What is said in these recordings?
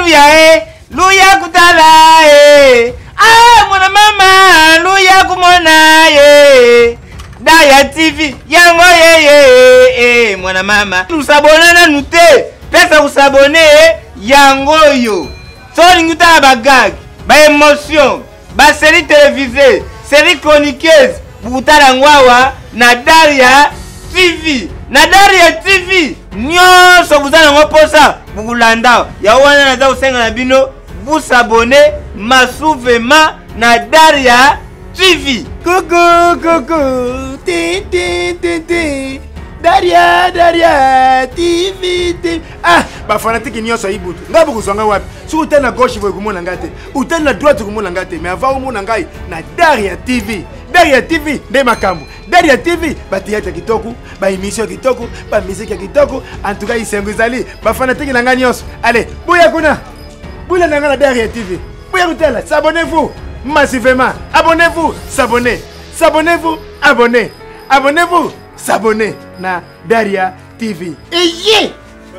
luya e luya kutala e ah, mwana mama luya kumona ye Daya TV yango yeye eh, mwana mama lusabona nanu te pesa kosabone yango oyo so olingi otala bagag baémotion basérie télévisée série chroniqueuse bokutala yango awa na Daria TV na Daria TV nyonso boza nango mposa bokolanda yango wana naza kosenga na bino vous s'abonner masuvema na Daria TV. Coucou, coucou, ti, ti, ti, ti. Daria, Daria, TV, TV. Ah, ba fanatique nyonso ya Ibutu. Ngai bokozwa ngai wapi? Soki otali na gauche boye komona ngai te. Otali na droite komona ngai te. Mais avant omona ngai na Daria TV. Daria TV nde makambo. Daria TV ba théâtre kitoko, ba émission kitoko, ba musique ya kitoko. En tout cas, isengo ezali. Ba fanatique na ngai nyonso. Allez, boya kuna. Boya na ngai na Daria TV. Boya kotala, s'abonnez-vous massivement. Abonnez-vous, s'abonnez. S'abonnez-vous, abonnez. Abonnez-vous, s'abonnez na Daria TV. Eye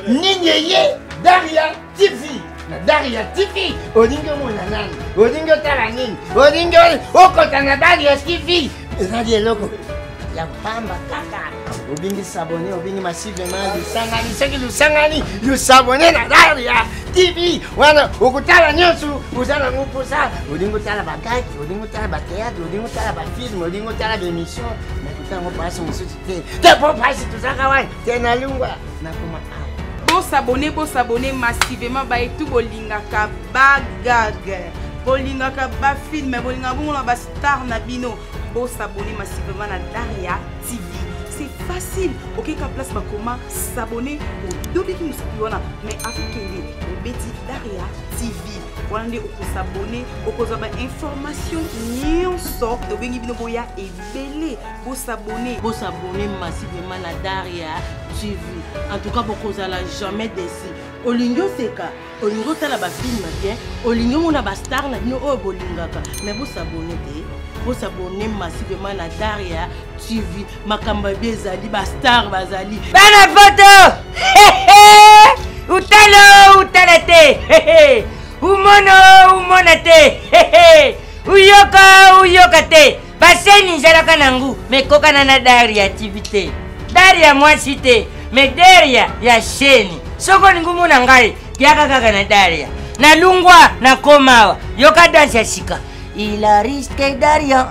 nini eye Daria TV na Daria TV olingi omona nani olingi otala nini olingi okota na Daria TV ezali eloko ya pamba kaka obingi sabone obingi masivema lusangani soki lusangani lusabone na Daria TV wana okotala nyonso oza nango mposa olingi otala bagaki olingi otala bateatre olingi otala bafilme olingi otala baémission nakuta yango mpasi mosusu te te mpo mpasi tozaka wana te nalungwa nakoma awa. Bosabone bosabone massivement baetu bolingaka bagag bolingaka bafilme bolingaka bongo na bastar na bino bosabone massivement na Daria TV c'est facile okeka place bakoma s'abonner odobiki mosapi wana mais akokende obeti Daria TV wana nde okosabone okozwa bainformation nyonso tobengi bino boya ebele bosabone bosabone massivement na Daria TV en tout cas bokozala jamais déçu olingi oseka olingi otala bafilme bien olingi omona bastar na bino oyo bolingaka mais bosabone te bosabone massivement na Daria TV makambo ya ezali bastar bazali bana poto utala utala te umono umona te uyoka uyoka te baseni ezalaka na ngu mekokana na Daria TV te Daria mwasi te me Daria ya sheni soki olingi omona ngai yaka kaka na Daria nalungwa nakoma awa yoka danse ya sika il a risqué Daria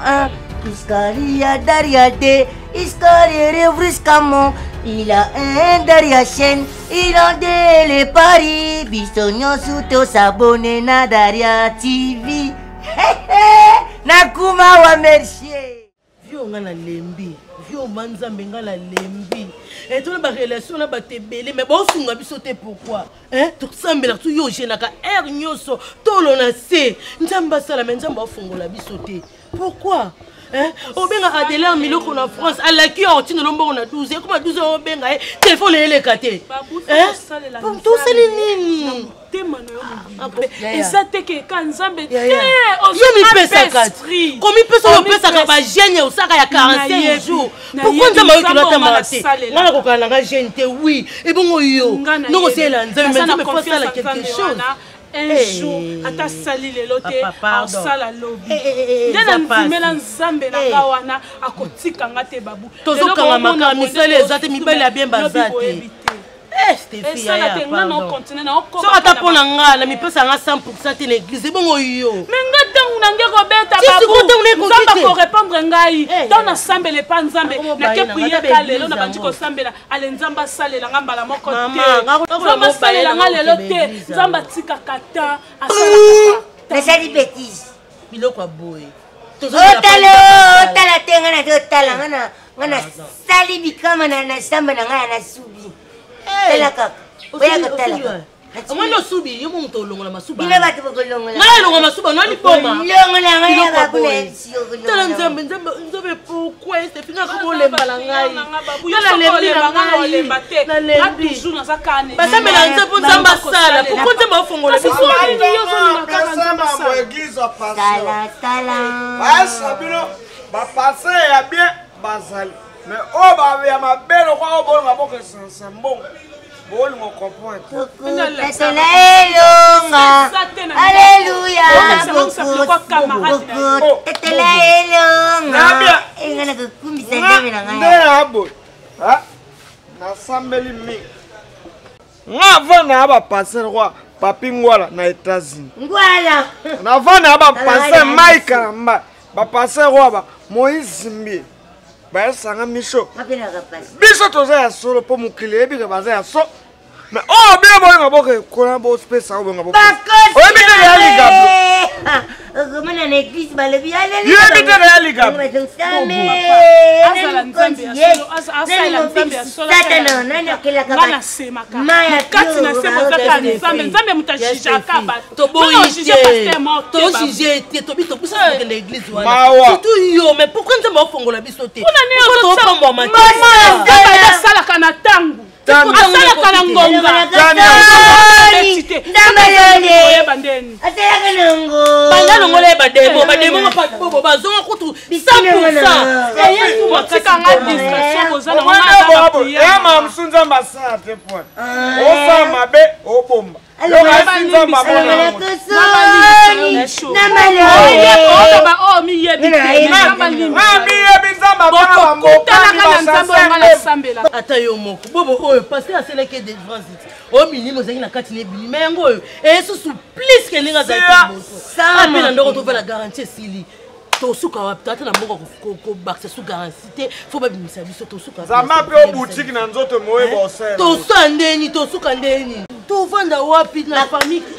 1 Iskaria Daria 2 Iskaria revriscamo il a un Daria chaîne il a deux les paris biso nyonso tosabone na Daria TV nakuma wa merci Vieux nga na lembi vieux ma nzambe nga na lembi eh, tona barelation na bato ebele mais bosunga biso te pourquoi eh, tosambelaka so yo ogenaka heure nyonso tolo na se nzambe asala mais nzambe afongola biso te pourquoi Eh? obenga adelar miloko na france alaki yo otindelo mbongo na 12 ekoma 12 obenga ye telefone eleka te tosali nini motema na yo mobimba ah, eza te ke ka nzambe te yo mipesaka komipesa oyo opesaka bagene osaka ya 45 jours pourkoi nzambe ayokilo atamaka te nga nakokana nanga gene te oui ebongo yo ndongo osalela nzambe mais nzambe fo asala quelque chose un eh. jour ata asali lelo te asala lobi nde nandimela nzambe na nga wana akotika nga te babu tozokanga makala misala eza te mibali ya bien baza te Eh, esala te nga na ocontinue na soki ata mpo na nga na mipesa nga 100 te na église ebongo yo me nga ntango na nge kobeta nzambe akorépondre ngai eh, ntango nasambela epa nzambe nake priye ka lelo nabandi kosambela ale nzambe asalela nga mbala moko te nzambe asalela nga lelo te nzambe atikaka ta asalaka nasali betise biloko ya boye otala otala te nga nazotala nga na nga nasali bikama na samba na ngai ya nasubi tala kaka oya kotala omoni osubi yo moto olongola masuba bino bato bokolongola ngai alongola masuba no liboma longola ngai ya babula tala nzambe nzambe nzambe pourquoi estefi nga kobolemba na ngai yo nalembi na ngai nalembi basambela nzambe mpo nzambe asala pourkoi nzambe afongola biso basa bino bapaster ya bien bazali mais oyo ya mabe lokwa oyo bolonga bokesansa mbongo. Bolingo comprendre. Tatala elonga. Alléluia. Tatala elonga. Enga na kokumbisa nzambe na ngai. Nde abo. Ha? Nasambeli mingi. Nga avanda na ba pasteur roi Papi Ngwala na États-Unis. Ngwala. Navanda na ba pasteur Mike Kalamba, ba pasteur roi ba Moïse Mbiye. Bayesanga miso. Biso toza ya solo mpo mokili eyebi ke baza ya so. Mais oyo bino boyenga boke kona bopesa oyo boyenga boke. Oyebi te ya likambo. Okomona na eglise balobi yebi te ya likambo. Azala nzambe ya solo asalela nzambe ya solo nga nasemaka kati na se bozaka nzambe nzambe moto ajijaka bato toboyi te tojuge te tobi topusa kokende eglise wana surtout yo mais pourquoi nzambe aofongola biso te topambwama te asalaka na ntango asalaka na ngonga oyeba ndeni asalaka na ngonga banda longola ye bademo bademo bobo bazonga kutu 100 otika nga distraction boza na ema mosusu nzambe asala te point osala mabe obomba ata yo moko bobo oyo paster asalaki delivrance ti oyo milimo ezalaki na kati na ebimi ma yango oyo esusu plus ke ndenge azalaki liboso ape na ndoko tova na garantie esili tosuka wapi tata na mbongo kobakisa su garantie te fo babimisa biso tosuka zama mpe obutiki na nzoto moye bosela tosa ndeni tosuka ndeni tovanda wapi na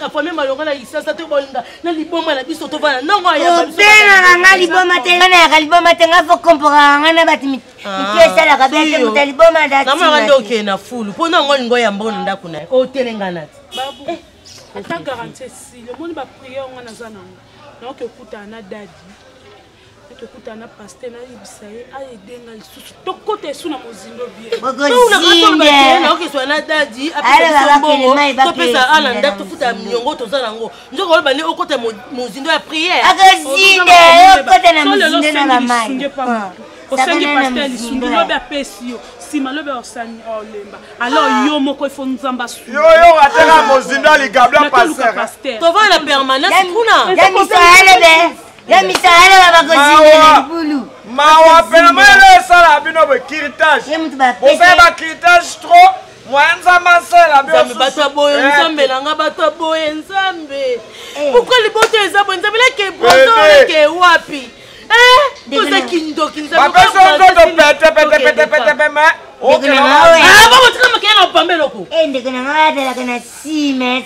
famille malonga na kisasa to bolinga na liboma na biso tovanda nongo obengaka nga liboma te nga nayaka liboma te nga fo komporaka nga na bato mike esalaka bien te moto ya liboma namonaka nde okende na fulu mpo nango olingo oyamba na ndako na ye otelengana te babu ata garantie esili omoni bapriere nga naza nango naoki okutana na dadi naoki okutana na paster nayebisa ye aede nga lisusu tokota esu na mozindo bienaokeswa na dadi apesa mbongo topesa ala ndako tofuta niongo toza nango nzoka oloba nde okota mozindo ya priere akozinde okota na mozindo na bamai osengi paster lisungi lobi apesi yo nsima lobi osani olemba alors yo moko ifo nzambe asuyo yo ateka mozindo ya ligabla paster tovanda na permanence kuna ya misaelebe ya misaelebe bakozinda na libulu mawa pena mayele esala bino boye kiritage bosali bakiritage trop moya nzambe asala nzambe bato ya boye nzambe na nga bato ya boye nzambe pourkui libota eza boye nzambe leke bozo leke wapi oza kindoki nzambapesi nzoto pete pete pete pete pe me babotika makele na opambe eloko ndeko na ngai azalaka na nsima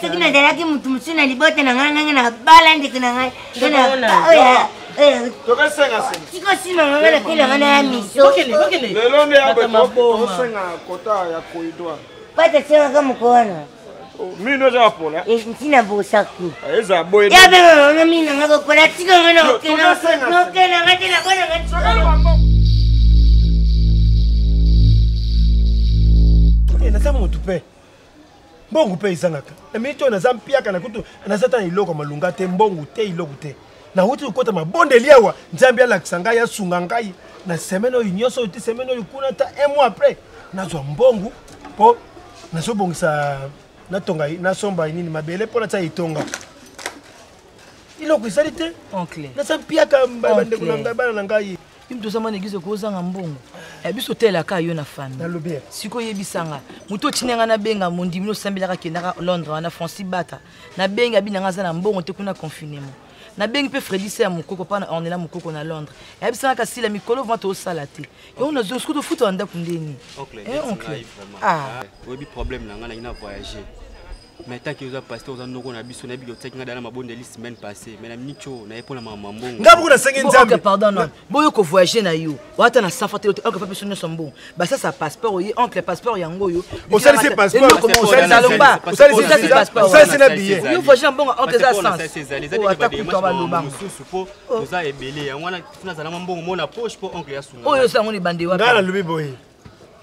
soki nazalaki motu mosusu na libota na ngai ngai na bala ndeko na ngai sikosima ngai nakela ngai na ya miso lelo nde yabotosenga kota ya corridor pata sengaka moko wana mino eza kopola ntina bosaku eza boye ya benganga mino nga kopola tika nga nokena nga te nakona nga naza motu mpe mbongo mpe ezangaka na miniti oyo naza mpiaka na kutu naza ta na eloko malunga te mbongo te eloko te nauti kokota mabondeli awa nzambe alakisa ngai asunga ngai na semaine oyo nyonso oyo te semaine oyo kuna ta un mois après nazwa mbongo mpo nazobongisa natonga nasomba nini mabele mpo natia etonga eloko ezali te naza mpiaka bandeko na ngai bana na ngai yo moto ozamba na eglise okozanga mbongo ya biso otelaka yo na famille sikoyo oyebisanga moto otindi nga nabenga mondimi osambelaka akendaka londres wana francis bata nabengi abi nanga aza na mbongo te kuna confinement nabengi mpe fredi se ya mokoko mpa na ornela mokoko na londres ayebisanga kasila mikolo vraimen toosala te yango nazo soki tofuta na ndako ndeni eh, oncle ah. oyebi problème na ngai nangi na voyage mais tant que oza pasteur oza noko na biso nayebi otiaki ngai dana mabondeli semaine passée mais na minute oyo naye mpo na makambo ya mbongo ngai moko nasengi nzambe pardon non boyo ko voyager na yo wata na safa te oncle fa biso nyonso mbongo basasa passeport oye oncle passeport yango oyo osalisi passeport osalisi passeport osalisi na billet yo voyager na mbongo oncle eza sens ata kutu baloba mosusu mpo toza ebele yango wana nazala mwa mbongo mona poche mpo oncle asunga oyo osango ni bande wapi ngai nalobi boye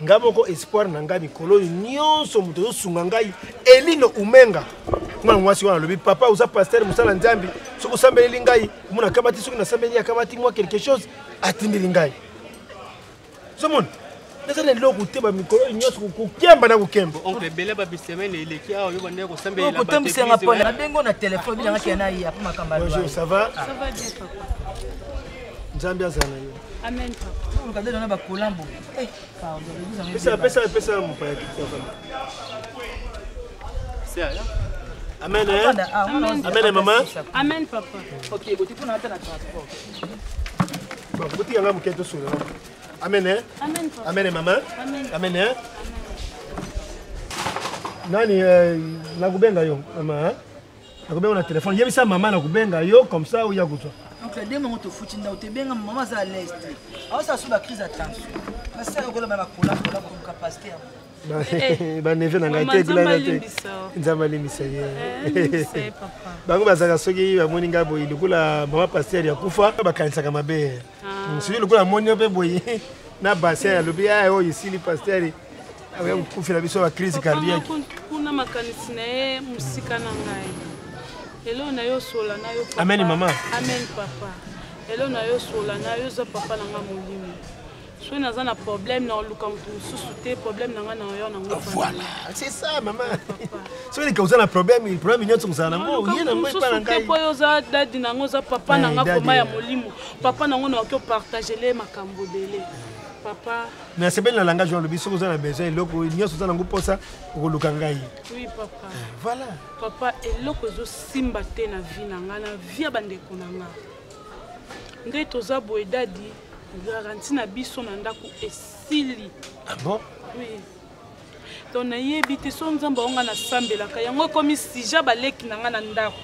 ngai moko espoir na ngai mikolo oyo nyonso moto ozosunga ngai elino umenga mwana mwasi wana alobi papa oza paster mosala nzambe soki osambeleli ngai omona akamati soki nasambeli akamati mwa quelque chose atindeli ngai ozomona Naza na eloko te bamikolo nyonso kokemba na kokemba. Oncle ebele ba semaine eleki awa yo bandeko kosambela ba. Kotambisa nga pona nabengo na telefone bilanga kia na ye apa makambo. Bonjour, ça va? Ça va bien papa. Nzambe azala na yo. Amen papa. Luka nde na ba kolambo. Eh, pardon. Pesa pesa pesa mopaya kitoko. Amen. Amen. Amen maman. Amen papa. OK, boti pona ata na transport. Bon, boti yanga moke tosolola. Amen. Hein? Amen papa. Amen maman. Amen. Amen. Hein? Nani euh, nakubenga yo mama hein? Nakubenga na téléphone. Yebisa mama nakubenga yo comme ça oya kozwa. Donc la demo ngo tofuti ndako te benga mama aza à l'est. Aosala so ba crise ya tension. Basala kola ba kola kola ko capacité yango. Baneve na ngai te kulana te nzambe alimbisa ye bango bazalaka soki bamoni ngai boye lokola mama paster ya kufa bakanisaka mabe soki lokola amoni yo mpe boye na basin alobi a oyo esili paster akoya kokufela biso ba crise cardiaque kuna makanisi na ye mosika na ngai elo na yo osola na yo amen mama amen papa elo na yo osola na yo oza papa na ngai molimo soki naza na problème na oluka moto mosusu te problème na ngai na yo nango voilà c'est ça mama soki lika oza na problème problème nyonso kozala nango ye na mosusu te mpo yo oza dadi na yango oza papa na nga koma ya molimo papa na yango nakoki opartagele makambo ebele papa nasepeli na langage wana olobi soki oza na besoin eloko nyonso oza nango mposa okoluka ngai oui papa voilà papa eloko ezosimba te na vie na ngai na vie ya bandeko na nga nde toza boye dadi garantie na biso na ndako esili. Ah bon? Oui. Donc nayebi te so nzambe yango ngai nasambelaka yango ekomi sija baleki na ngai na ndako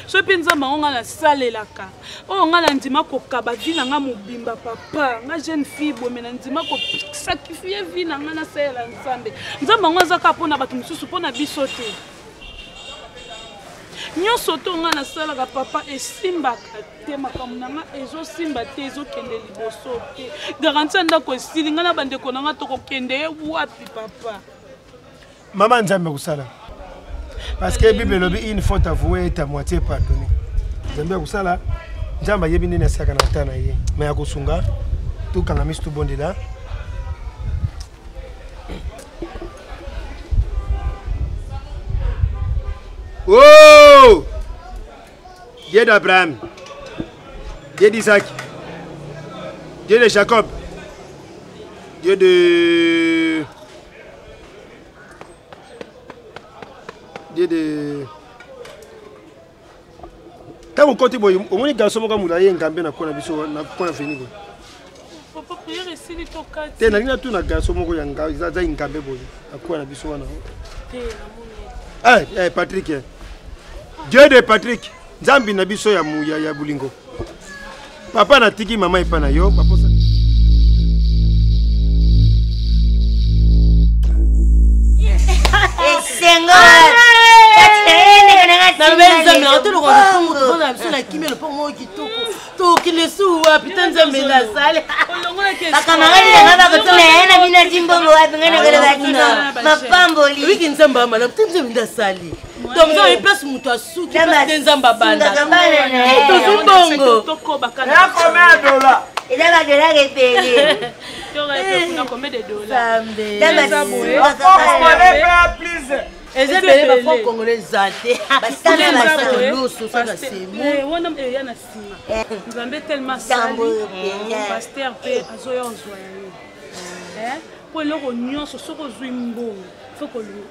so mpe nzambe yango ngai nasalelaka oyo ngai nandima kokaba vi na ngai mobimba papa ngai jeune fille bome nandima kosakrifie vi na ngai nasalela nzambe nzambe yango aza kaka mpo na bato mosusu mpo na biso te nyonso to ngai nasalaka papa esimbaka te makambo na ngai ezosimba te ezokende liboso te garanti ya ndako esili ngai na bandeko na ngai tokokende ye wapi papa mama nzambe akosala parce que bible elobi une faute avouée est à moitié pardonnée nzambe akosala nzambe ayebi ndeni asalaka na ata na ye me akosunga tokanga miso tobondela Oh! Dieu d'Abraham, Dieu d'Isaac, Dieu de Jacob, Dieu de. Dieu de. ntango okoti boye omoni garçon moko amula ye ngambe na kona biso na kona veni boye te nalingi natuna garçon moko ya aza ngambe boye na kona biso wana eh, eh, Patrick eh. Dieu de Patrick nzambi na biso ya, ya, ya bolingo papa natiki mama epa na yo papa esengo tolokoa biso na kimia lopango moko kitoko tokende su wapi ta nzambe nasali bakamaradi na ngai bakotuna ye na bino ati mbongo wapi ngai nakoloba tino mapamboli wiki nzambe ya malamu te nzambe nde asali donc nzambe place moto asuki place nde nzambe abanda tozwi mbongo eza badolare ebele eza ebele bafranc congolais eza te loso saka semu wana eya na nsima nzambe tellement sali paster mpe azoya ozwa yo mpo eloko nyonso soki ozwi mbongo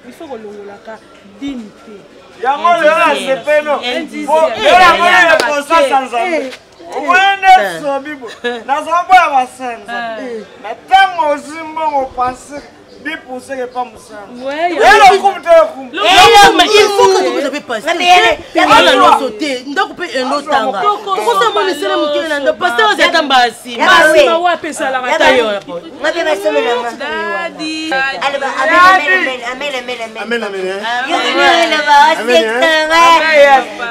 il faut kolongolaka dime te yango lelo nasepelo lelo yango nene kosasa nzambe omoni nde sobibo nazala boya basanza na ntango ozwi mbongo pense dipuseke pa mosala elokumu te lokumu il faut que tokoza mpe pasana loso te ndako mpe elotanga okosa monisele mokili na ndo paster oza ata mbasima wapi esalaka ta yo ngape basomelanga aloba amen amen amen amen amen yokonoloba osekisa nga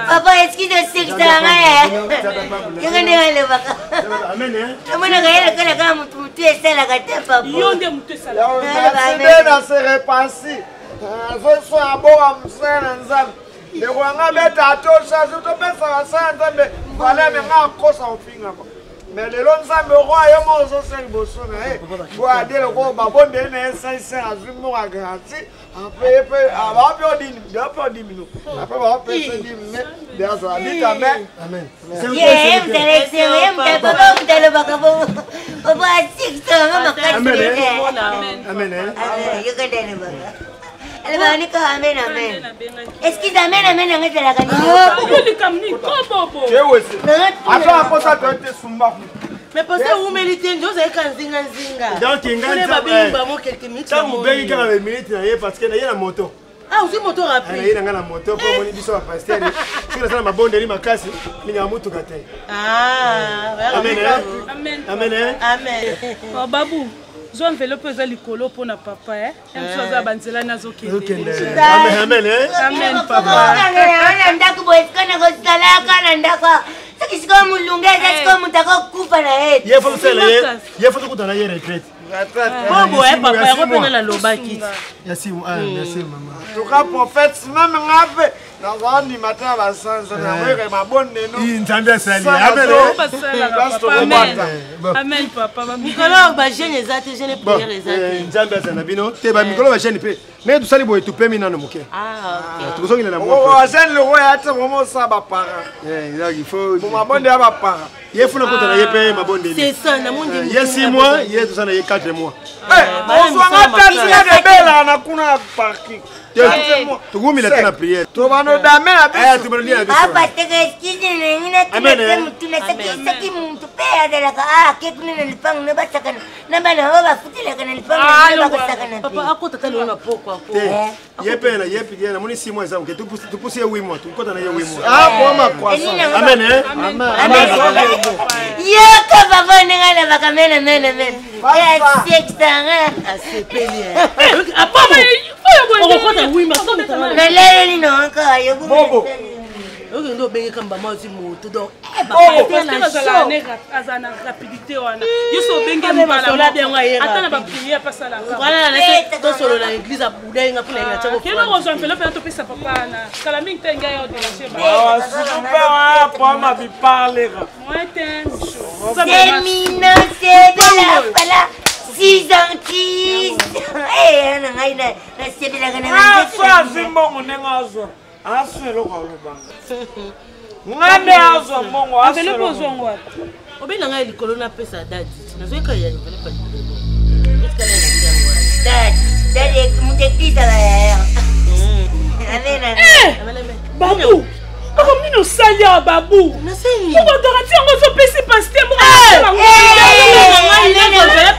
papa excuse osekisa nga yoko nde alobaka omonaka ye lokola kaka motu motu esalaka te papa yo nde motu esalaka na se repensi azoso aboka mosala na nzambe ndeko yanga beta atosha topesaka sala nzambe valeur me nga akosa ofingaka. Mais lelo Nzambe roi ye moko ozosala liboso na ye po ade lokola babondeli na ye saisai azwi moko ya garantie apres ye mpe baope baope odimino apres baopesa dimine nde azala dite amen. Ye mutalesere papa mutalobaka papa asikisanga makasi. Amen. Yoka nde alobaka. Alobaka niko amen amen. Excuse amen amen yango ezalaka nini? Likambo nini kobobo? Ata akosa to te sumba. Mais parce que umeli te nde ozali ka nzinga nzinga. Donc ngai babengi bango quelques minutes. Ntango obengi kaka ba minutes na ye parce que na ye na moto. Ah, ozwi moto rapide. Naye na ngai na moto mpo omoni biso ba pasteur soki nasala mabondeli makasi ningaka motuka te. Ah, amen. Amen. Amen. Amen. Oh, babu zwa enveloppe eza likolo mpo na papa eh? Mso aza banzela nazokende. Amen. Amen papa. Na ndako boye sikoyo nakosalaka na ndako soki sikoyo molunge eza sikoyo moto akokufa na ye. Ye fo tosala ye ye fo tokutana ye retraite. Bobo eh papa yango mpe nga nalobaki. Merci merci mama. En tout cas prophète même nga mpe nazondima te ya basanza nakoyeka mabondeno. Nzambe asali. Amen. Amen papa. Mikolo ba jeune eza te jeune prière eza te. Nzambe azala na bino te ba mikolo ba jeune mpe ndenge tosali boye topemi nano moke. Tokozongela na mwa. Jeune le roi ate vraiment osala baparent. Il faut. Mabonde ya baparent. Ye funa kota na ye mpe mabondeli. C'est ça namoni. Ye 6 mois ye tosala na ye 4 mois. Ozwanga taxi ebelaka na kuna na parking. Tokumila te na prière. Tobano dame na biso. Tobano dia na biso. Papa teka excuse na ngai natuna te motuna soki mutu mpe azalaka ake kuna na lipango na basakana na bana oyo bafutelaka na lipango na bakosakana mpe. Papa akota ta lelo na pokwa ko. Ye mpe na ye mpe namoni 6 mois eza moke topusi ye 8 mois tokota na ye 8 mois. Ah bon ma croissant. Amen. Amen. Yoka papa ndenge alobaka amen amen amen. Asekisanga. Asepeli. Okokota wima nalaleli nonka Bobo. okende obengeka mbama ozwi moto donc aza na rapidité wana yo so obenge mbala ata na baprière pasalaka tosolola na église abuda nga mpona yenga tiako kelo kozwa enveloppe na topesa papa wana kala mingi te ngai oderange pama biparlera semino sebela pala six ans na ngai nasebelaka na so azwi mbongo ndenge azwa asu eloko alobanga nga nde azwa mbongo enveloppe ozwa yango wapi obe na ngai likolo napesa dadi nazoyeka ya enveloppe ya likolo dadi moto eglise abayaya babu makambo nini osali awa babu okogaranti yango ozopesi paster moko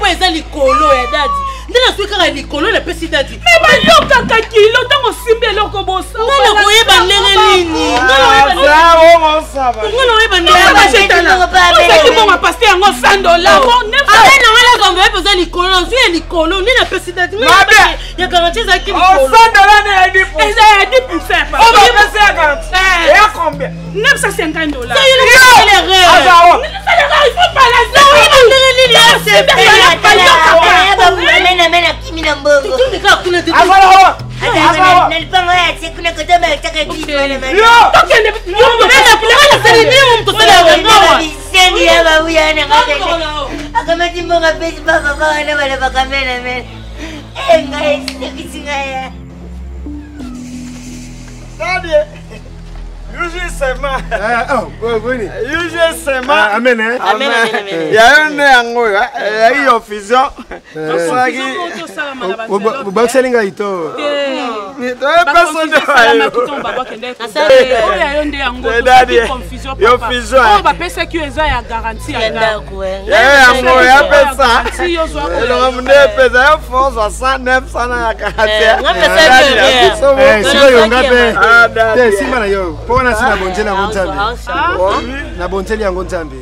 eza likolo ya dadi nde nazwi kaka likolo napesi dadi me bayokaka kilo ntango osimbi eloko bosa nga nakoyeba ndenge nini nga nakoyeba ndengezaki mbongo paster yango 100 dollar nanga nakambo yape eza likolo nazwi ya likolo nde napesi dadi ya garanti ezalaki likolo eza ya 10 pourcent ya combien 950 dollars. Akamati mbongo apesi papa wana balobaka amen amen ngai esekisi ngai. Daddy, Yuji sema. Yuji sema. Amen. Amen. Ya yo nde yango oyo ya yo fusion. Tosalaki. Obakiseli ngai to. Yo fusion. Oyo bapesaki yo eza ya garantie ya ndako. Ya yango ya pesa. Elongo nde epesa yo force wa 100 900 na ya garantie. Sikoyo nga mpe te nsima na yo mpo wana si nabonzeli yango nzambe nabonzeli yango nzambe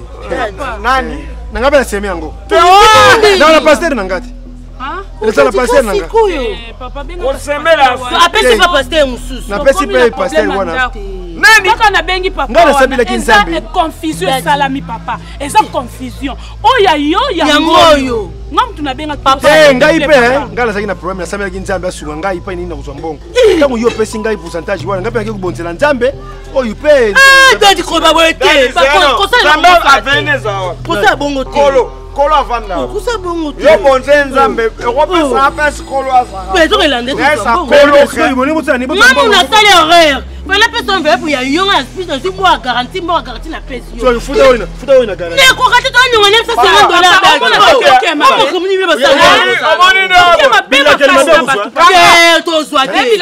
nani na nga mpe nasemi yango na paster na nga te ezala paster na nga kosemela apesi pa paster mosusu napesi mpe paster wana Kaka nabengi papa Ngai nasambelaki wana, eza Nzambe. confusion esalami papa, eza confusion oyo ya yo Yango oyo. Nga mutu nabengaki. Te, ngai mpe eh, ngai nazalaki na problème, nasambelaki Nzambe asunga ngai mpe nini nakozwa mbongo. Ntango yo opesi ngai pourcentage wana, ngai mpe naki kobonzela Nzambe oyo mpe. Dadi, koloba boye te. Kosala bongo te. Kolo, kolo avanda. Kosala bongo te. Yo bonze Nzambe, ekopesa apesi kolo azala. Ezokelanda. Mamu. Mamu, nasali erreur. Fala pesa enveloppe ya yonga ya speech, nazwi mwa garantie, mwa garantie napesi yo. Futa oyo, futa oyo na garantie. Nekoka te, tonyonga 950 dollars. Tozwa te.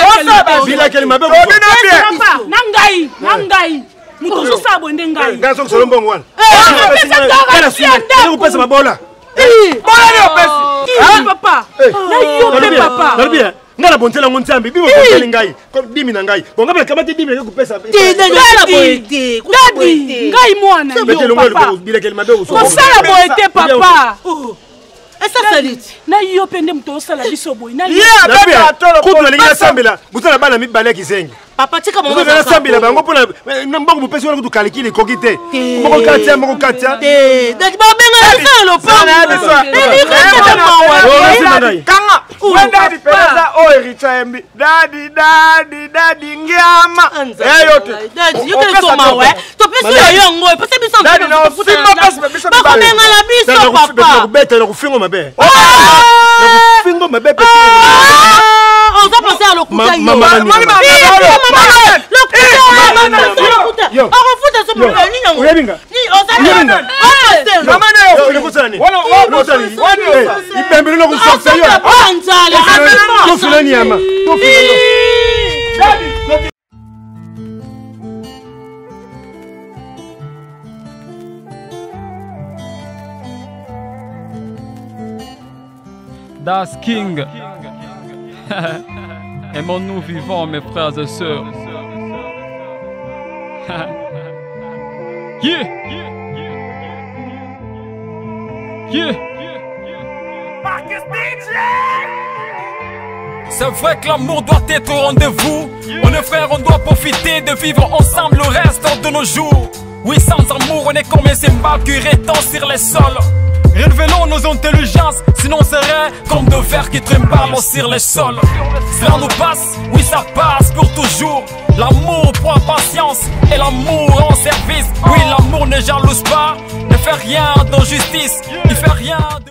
Bilakeli mabe. Na ngai, na ngai moto ozosala boye nde ngai. Ngai azongisolo mbongo wana. Apesa garantie ya ndako. Kopesa babola. Bola opesi. Papa, na yo mpe papa. Nalobi ngai nabonzela yango Nzambe, bino bobonzeli ngai dimi na ngai. Bon, ngai mpe nakamati dimi ngai kopesa. Dadi, dadi, ngai mwana yo papa. Bilakeli mabe. Kosala boye te papa. Esasali ti. Na yo mpe nde moto osala biso boye. Kutu nalingi nasambela bozala bana mibale ya kizengi. Papa, tika. Moto nasambela bango mpona na mbongo mopesi wana, kutu kalikili ekoki te, moko katia, moko katia. Dadi, babengana biso na lopango. Kanga we dadi peleza oyo Héritier ayembi dadi dadi dadi ngiama eyo te. Dadi, yo mpe somawa topesi yo yango, epesa biso. Dadi, na osimba pesi na biso. Bakobengana biso papa. Nakobeta, nakofingo mabe, nakofingo mabe. Oza pose ya lokuta yo. Lokuta, okofuta so nini yango? Oyebinga ibembeli nakososa yo. Nzala. Tofina nyama, tofina. Das King. Aimons-nous vivants, mes frères et sœurs. Yeah! Yeah! C'est vrai que l'amour doit être au rendez-vous. On est frères, on doit profiter de vivre ensemble le reste de nos jours. Oui, sans amour, on est comme un cymbales qui rétend sur les sols. Révélons nos intelligences, sinon on serait comme de vers qui trimbalent sur les sols. Cela nous passe, oui ça passe pour toujours. L'amour prend patience et l'amour en service. Oui, l'amour ne jalouse pas, ne fait rien d'injustice, il fait rien de...